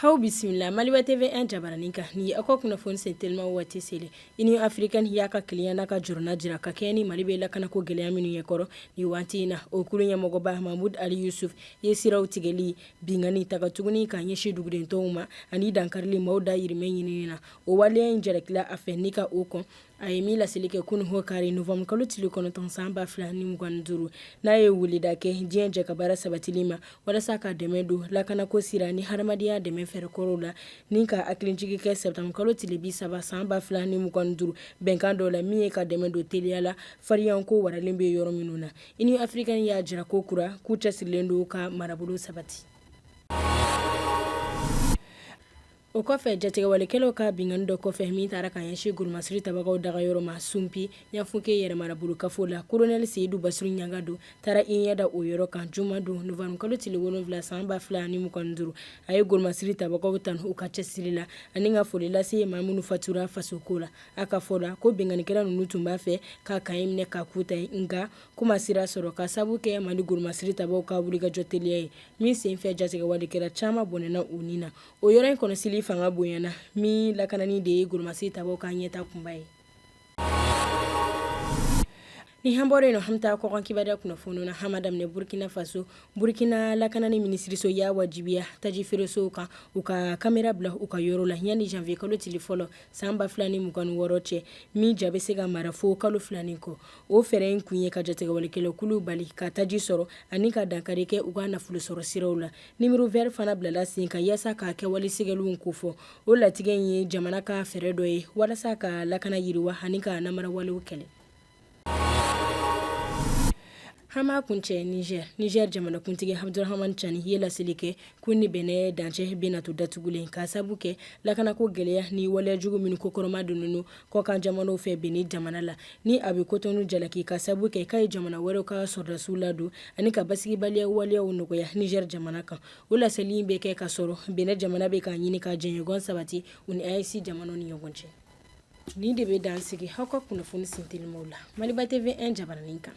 Aw bisimila Maliba TV 1 jabaranin kan. Ni aw ka kunnafoni sentelima waati selen, Union africaine y'a ka kelenya n'a ka jɔrɔna jira ka kɛɲɛ ni Mali bɛ lakanako gɛlɛya minnu ɲɛkɔrɔ nin waati in na. O kulu ɲɛmɔgɔba Mahmoud Ali Youssouf ye siraw tigɛli, binkanni ta ka tuguni ka ɲɛsin duguden tɔw ma ani dankarili maaw dayirimɛ ɲinini na. O waleya in jalakila a fɛ ni ka o kɔn. A ye min laseli kɛ kunun ko kari novembre kalo tile 9 san 2025, n'a ye weleda kɛ diɲɛ jɛkabaara sabatili ma walasa ka dɛmɛ don lakanako sira ni hadamadenya dɛmɛ fɛɛrɛkɔrɔw la, ni ka hakilijigin kɛ septembre kalo tile 30 san 2025 bɛnkan dɔ la min ye ka dɛmɛ don teliya la fariyanko waralen bɛ yɔrɔ minnu na. Union africaine y'a jira ko kura k'u cɛsirilen don ka marabolo sabati. O kɔfɛ, jatigɛwalekɛlaw ka binkanni dɔ kɔfɛ min taara ka ɲɛsin golomasiri tabagaw dagayɔrɔ ma Sunpi Ɲafunke yɛrɛmarabolo kafo la, Kolonɛli Seyidu Basiru Ɲangado taara i ɲɛ da o yɔrɔ kan jumadon novembre kalo tile 7 san 2025. A ye golomasiri tabagaw tanu u ka cɛsiri la ani ka foli lase maa minnu fatura fasoko la. A ka fɔ la, ko binkannikɛla ninnu tun b'a fɛ ka camp in minɛ k'a k'u ta ye, nka k'u ma sira sɔrɔ ka sabu kɛ Mali golomasiri tabaw ka wulikajɔ teliya ye min senfɛ jatigɛwalekɛla caman bɔnɛna u ni na. O yɔrɔ in kɔlɔsili fanga bonyana min lakanani de ye golomasiri tabaw ka ɲɛtaa kunba ye. Ni an bɔra yen nɔ, an bɛ taa kɔkan kibaruya kunnafoni na. An b'a daminɛ Burkina Faso. Burkina lakanani minisiriso y'a wajibiya taji feeresow kan u ka kamera bila u ka yɔrɔ la yanni janvier kalo tile fɔlɔ san 2026 cɛ, min ja bɛ se ka mara fo kalo 2 ni kɔ. O fɛɛrɛ in kun ye ka jatigɛwalekɛlɛkuluw bali ka taji sɔrɔ ani ka dankari kɛ u ka nafolo sɔrɔ siraw la. Numéro vert fana bilala sen kan yaasa ka kɛwale sɛgɛlenw kofɔ. O latigɛ in ye jamana ka fɛɛrɛ dɔ ye walasa ka lakana yiriwa ani ka namarawalew kɛlɛ. An b'a kuncɛ Niger. Niger jamanakuntigi Abdourahamane Tiani ye laseli kɛ k'u ni Benin dancɛ bɛna to datugulen k'a sabu kɛ lakanako gɛlɛya ni waleya jugu minnu kɔkɔrɔmadonnen don kɔkan jamanaw fɛ Benin jamana la, ni a bɛ Cotonou jalaki ka sabu kɛ k'a ye jamana wɛrɛw ka sɔrɔdasiw ladon ani ka basigibaliya waleyaw nɔgɔya Niger jamana kan. O laseli in bɛ kɛ ka sɔrɔ Benin jamana bɛ k'a ɲini ka jɛɲɔgɔn sabati u ni AES jamanaw ni ɲɔgɔn cɛ. Nin de bɛ dan sigi aw ka kunnafoni sentelimaw la Maliba TV 1 jabaranin kan.